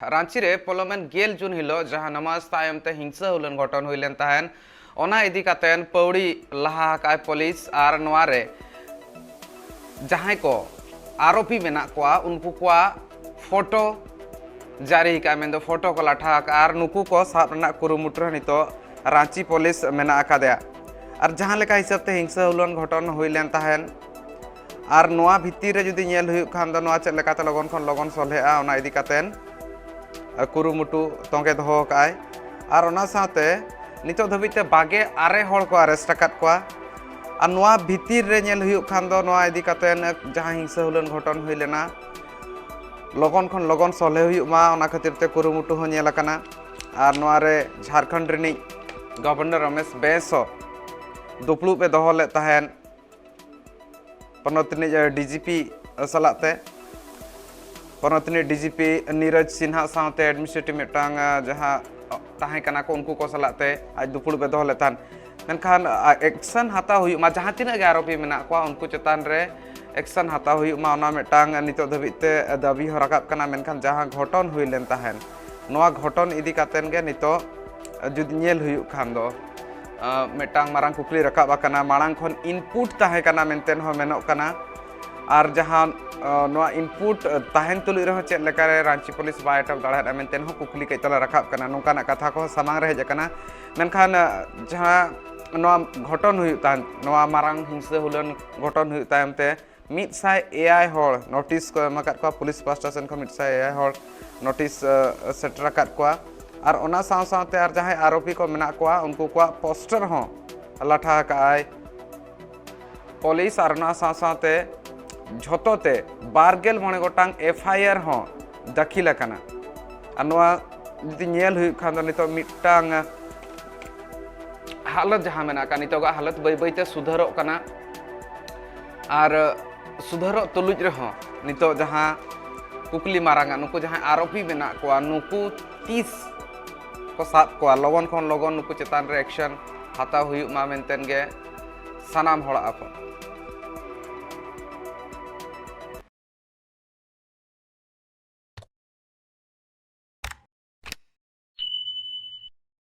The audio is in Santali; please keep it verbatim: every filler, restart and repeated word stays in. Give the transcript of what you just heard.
ᱨᱟᱸᱪᱤ ᱨᱮ ᱯᱚᱞᱚᱢᱮᱱ ᱜᱮᱞ ᱡᱩᱱ ᱦᱤᱞᱳᱜ ᱡᱟᱦᱟᱸ ᱱᱟᱢᱟᱡᱽ ᱛᱟᱭᱚᱢ ᱛᱮ ᱦᱤᱝᱥᱟᱹ ᱦᱩᱞᱟᱹᱱ ᱜᱷᱚᱴᱚᱱ ᱦᱩᱭ ᱞᱮᱱ ᱛᱟᱦᱮᱸᱱ, ᱚᱱᱟ ᱤᱫᱤ ᱠᱟᱛᱮ ᱯᱟᱹᱣᱲᱤ ᱞᱟᱦᱟ ᱟᱠᱟᱫ ᱯᱩᱞᱤᱥ᱾ ᱟᱨ ᱱᱚᱣᱟ ᱨᱮ ᱡᱟᱦᱟᱸᱭ ᱠᱚ ᱟᱨᱳᱯᱤ ᱢᱮᱱᱟᱜ ᱠᱚᱣᱟ, ᱩᱱᱠᱩ ᱠᱚᱣᱟᱜ ᱯᱷᱳᱴᱳ ᱡᱟᱹᱨᱤ ᱟᱠᱟᱫᱼᱟ, ᱢᱮᱱᱫᱚ ᱯᱷᱳᱴᱳ ᱠᱚ ᱞᱟᱴᱷᱟ ᱟᱠᱟᱫᱼᱟ᱾ ᱟᱨ ᱱᱩᱠᱩ ᱠᱚ ᱥᱟᱵ ᱨᱮᱱᱟᱜ ᱠᱩᱨᱩᱢᱩᱴᱩ ᱨᱮ ᱱᱤᱛᱚᱜ ᱨᱟᱸᱪᱤ ᱯᱩᱞᱤᱥ ᱢᱮᱱᱟᱜ ᱟᱠᱟᱫᱮᱭᱟ᱾ ᱟᱨ ᱡᱟᱦᱟᱸ ᱞᱮᱠᱟ ᱦᱤᱥᱟᱹᱵ ᱛᱮ ᱦᱤᱝᱥᱟᱹ ᱦᱩᱞᱟᱹᱱ ᱜᱷᱚᱴᱚᱱ ᱦᱩᱭ ᱞᱮᱱ ᱛᱟᱦᱮᱸᱱ, ᱟᱨ ᱱᱚᱣᱟ ᱵᱷᱤᱛᱤᱨ ᱨᱮ ᱡᱩᱫᱤ ᱧᱮᱞ ᱦᱩᱭᱩᱜ ᱠᱷᱟᱱ ᱫᱚ, ᱱᱚᱣᱟ ᱪᱮᱫ ᱞᱮᱠᱟᱛᱮ ᱞᱚᱜᱚᱱ ᱠᱷᱚᱱ ᱞᱚᱜᱚᱱ ᱥᱚᱞᱦᱮᱜᱼᱟ, ᱚᱱᱟ ᱤᱫᱤ ᱠᱟᱛᱮᱱ ᱠᱩᱨᱩᱢᱩᱴᱩ ᱛᱚᱸᱜᱮ ᱫᱚᱦᱚ ᱟᱠᱟᱫᱼᱟᱭ᱾ ᱟᱨ ᱚᱱᱟ ᱥᱟᱶᱛᱮ ᱱᱤᱛᱚᱜ ᱫᱷᱟᱹᱵᱤᱡ ᱛᱮ ᱵᱟᱜᱮ ᱟᱨᱮ ᱦᱚᱲ ᱠᱚ ᱟᱨᱮᱥᱴ ᱟᱠᱟᱫ ᱠᱚᱣᱟ᱾ ᱟᱨ ᱱᱚᱣᱟ ᱵᱷᱤᱛᱤᱨ ᱨᱮ ᱧᱮᱞ ᱦᱩᱭᱩᱜ ᱠᱷᱟᱱ ᱫᱚ, ᱱᱚᱣᱟ ᱤᱫᱤ ᱠᱟᱛᱮᱱ ᱡᱟᱦᱟᱸ ᱦᱤᱝᱥᱟᱹ ᱦᱩᱞᱟᱹᱱ ᱜᱷᱚᱴᱚᱱ ᱦᱩᱭ ᱞᱮᱱᱟ, ᱞᱚᱜᱚᱱ ᱠᱷᱚᱱ ᱞᱚᱜᱚᱱ ᱥᱚᱞᱦᱮ ᱦᱩᱭᱩᱜ ᱢᱟ, ᱚᱱᱟ ᱠᱷᱟᱹᱛᱤᱨ ᱛᱮ ᱠᱩᱨᱩᱢᱩᱴᱩ ᱦᱚᱸ ᱧᱮᱞ ᱟᱠᱟᱱᱟ᱾ ᱟᱨ ᱱᱚᱣᱟ ᱨᱮ ᱡᱷᱟᱲᱠᱷᱚᱸᱰ ᱨᱤᱱᱤᱡ ᱜᱚᱵᱷᱚᱨᱱᱚᱨ ᱨᱚᱢᱮᱥ ᱵᱮᱥ ᱦᱚᱸ ᱫᱩᱯᱲᱩᱵ ᱮ ᱫᱚᱦᱚ ᱞᱮᱫ ᱛᱟᱦᱮᱸᱫ ᱯᱚᱱᱚᱛ ᱨᱤᱱᱤᱡ ᱰᱤᱡᱤᱯᱤ ᱥᱟᱞᱟᱜ ᱛᱮ᱾ ᱯᱚᱱᱚᱛ ᱨᱤᱱᱤᱡ ᱰᱤᱡᱤᱯᱤ ᱱᱤᱨᱚᱡᱽ ᱥᱤᱱᱦᱟ ᱥᱟᱶᱛᱮ ᱮᱰᱢᱤᱱᱤᱥᱴᱨᱮᱴᱤᱵᱷ ᱢᱤᱫᱴᱟᱝ, ᱟᱸ, ᱡᱟᱦᱟᱸ ᱛᱟᱦᱮᱸ ᱠᱟᱱᱟ ᱠᱚ, ᱩᱱᱠᱩ ᱠᱚ ᱥᱟᱞᱟᱜ ᱛᱮ ᱟᱡ ᱫᱩᱯᱲᱩᱵ ᱮ ᱫᱚᱦᱚ ᱞᱮᱫ ᱛᱟᱦᱮᱸᱫ᱾ ᱢᱮᱱᱠᱷᱟᱱ, ᱟ, ᱮᱠᱥᱮᱱ ᱦᱟᱛᱟᱣ ᱦᱩᱭᱩᱜ ᱢᱟ, ᱡᱟᱦᱟᱸ ᱛᱤᱱᱟᱹᱜ ᱜᱮ ᱟᱨᱳᱯᱤ ᱢᱮᱱᱟᱜ ᱠᱚᱣᱟ, ᱩᱱᱠᱩ ᱪᱮᱛᱟᱱ ᱨᱮ ᱮᱠᱥᱮᱱ ᱦᱟᱛᱟᱣ ᱦᱩᱭᱩᱜ ᱢᱟ, ᱚᱱᱟ ᱢᱤᱫᱴᱟᱝ ᱱᱤᱛᱚᱜ ᱫᱷᱟᱹᱵᱤᱡ ᱛᱮ ᱫᱟᱹᱵᱤ ᱦᱚᱸ ᱨᱟᱠᱟᱵ ᱠᱟᱱᱟ᱾ ᱢᱮᱱᱠᱷᱟᱱ ᱡᱟᱦᱟᱸ ᱜᱷᱚᱴᱚᱱ ᱦᱩᱭ ᱞᱮᱱ ᱛᱟᱦᱮᱸᱫ, ᱱᱚᱣᱟ ᱜᱷᱚᱴᱚᱱ ᱤᱫᱤ ᱠᱟᱛᱮᱱ ᱜᱮ ᱱᱤᱛᱚᱜ ᱡᱩᱫᱤ ᱧᱮᱞ ᱦᱩᱭᱩᱜ ᱠᱷᱟᱱ ᱫᱚ, ᱟᱸ, ᱢᱤᱫᱴᱟᱝ ᱢᱟᱨᱟᱝ ᱠᱩᱠᱞᱤ ᱨᱟᱠᱟᱵ ᱟᱠᱟᱱᱟ᱾ ᱢᱟᱲᱟᱝ ᱠᱷᱚᱱ ᱤᱱᱯᱩᱴ ᱛᱟᱦᱮᱸ ᱠᱟᱱᱟ ᱢᱮᱱᱛᱮ ᱦᱚᱸ ᱢᱮᱱᱚᱜ ᱠᱟᱱᱟ᱾ ᱟᱨ ᱡᱟᱦᱟᱸ, ᱟᱸ, ᱱᱚᱣᱟ ᱤᱱᱯᱩᱴ, ᱟᱸ, ᱛᱟᱦᱮᱱ ᱛᱩᱞᱩᱡ ᱨᱮᱦᱚᱸ ᱪᱮᱫ ᱞᱮᱠᱟᱨᱮ ᱨᱟᱸᱪᱤ ᱯᱩᱞᱤᱥ ᱵᱟᱭ ᱟᱴᱚᱠ ᱫᱟᱲᱮᱭᱟᱫᱼᱟ ᱢᱮᱱᱛᱮ ᱦᱚᱸ ᱠᱩᱠᱞᱤ ᱠᱟᱹᱡ ᱛᱟᱞᱟ ᱨᱟᱠᱟᱵ ᱠᱟᱱᱟ, ᱱᱚᱝᱠᱟᱱᱟᱜ ᱠᱟᱛᱷᱟ ᱠᱚᱦᱚᱸ ᱥᱟᱢᱟᱝ ᱨᱮ ᱦᱮᱡ ᱟᱠᱟᱱᱟ᱾ ᱢᱮᱱᱠᱷᱟᱱ, ᱟᱸ, ᱡᱟᱦᱟᱸ ᱱᱚᱣᱟ ᱜᱷᱚᱴᱚᱱ ᱦᱩᱭᱩᱜ ᱛᱟᱦᱮᱸᱫ, ᱱᱚᱣᱟ ᱢᱟᱨᱟᱝ ᱦᱤᱝᱥᱟᱹ ᱦᱩᱞᱟᱹᱱ ᱜᱷᱚᱴᱚᱱ ᱦᱩᱭᱩᱜ ᱛᱟᱭᱚᱢ ᱛᱮ ᱢᱤᱫ ᱥᱟᱭ ᱮᱭᱟᱭ ᱦᱚᱲ ᱱᱳᱴᱤᱥ ᱠᱚ ᱮᱢ ᱟᱠᱟᱫ ᱠᱚᱣᱟ᱾ ᱯᱩᱞᱤᱥ ᱯᱟᱦᱴᱟ ᱥᱮᱱ ᱠᱷᱚᱱ ᱢᱤᱫ ᱥᱟᱭ ᱮᱭᱟᱭ ᱦᱚᱲ ᱱᱳᱴᱤᱥ, ᱟᱸ, ᱥᱮᱴᱮᱨ ᱟᱠᱟᱫ ᱠᱚᱣᱟ᱾ ᱟᱨ ᱚᱱᱟ ᱥᱟᱶ ᱥᱟᱶᱛᱮ ᱟᱨ ᱡᱟᱦᱟᱸᱭ ᱟᱨᱳᱯᱤ ᱠᱚ ᱢᱮᱱᱟᱜ ᱠᱚᱣᱟ, ᱩᱱᱠᱩ ᱠᱚᱣᱟᱜ ᱯᱳᱥᱴᱟᱨ ᱦᱚᱸ ᱞᱟᱴᱷᱟ ᱟᱠᱟᱫᱼᱟᱭ ᱯᱩᱞᱤᱥ᱾ ᱟᱨ ᱚᱱᱟ ᱥᱟᱶ ᱥᱟᱶᱛᱮ ᱡᱷᱚᱛᱚ ᱛᱮ ᱵᱟᱨ ᱜᱮᱞ ᱢᱚᱬᱮ ᱜᱚᱴᱟᱝ ᱮᱯᱷ ᱟᱭ ᱟᱨ ᱦᱚᱸ ᱫᱟᱹᱠᱷᱤᱞ ᱟᱠᱟᱱᱟ᱾ ᱟᱨ ᱱᱚᱣᱟ ᱡᱩᱫᱤ ᱧᱮᱞ ᱦᱩᱭᱩᱜ ᱠᱷᱟᱱ ᱫᱚ, ᱱᱤᱛᱚᱜ ᱢᱤᱫᱴᱟᱝ ᱦᱟᱞᱚᱛ ᱡᱟᱦᱟᱸ ᱢᱮᱱᱟᱜ ᱟᱠᱟᱫ, ᱱᱤᱛᱚᱜᱟᱜ ᱦᱟᱞᱚᱛ ᱵᱟᱹᱭ ᱵᱟᱹᱭ ᱛᱮ ᱥᱩᱫᱷᱟᱹᱨᱚᱜ ᱠᱟᱱᱟ᱾ ᱟᱨ ᱥᱩᱫᱷᱟᱹᱨᱚᱜ ᱛᱩᱞᱩᱡ ᱨᱮᱦᱚᱸ ᱱᱤᱛᱚᱜ ᱡᱟᱦᱟᱸ ᱠᱩᱠᱞᱤ ᱢᱟᱨᱟᱝᱟ, ᱱᱩᱠᱩ ᱡᱟᱦᱟᱸᱭ ᱟᱨᱳᱯᱤ ᱢᱮᱱᱟᱜ ᱠᱚᱣᱟ, ᱱᱩᱠᱩ ᱛᱤᱥ ᱠᱚ ᱥᱟᱵ ᱠᱚᱣᱟ? ᱞᱚᱜᱚᱱ ᱠᱷᱚᱱ ᱞᱚᱜᱚᱱ ᱱᱩᱠᱩ ᱪᱮᱛᱟᱱ ᱨᱮ ᱮᱠᱥᱮᱱ ᱦᱟᱛᱟᱣ ᱦᱩᱭᱩᱜ ᱢᱟ ᱢᱮᱱᱛᱮᱱ ᱜᱮ ᱥᱟᱱᱟᱢ ᱦᱚᱲᱟᱜ ᱟᱯᱚᱱ᱾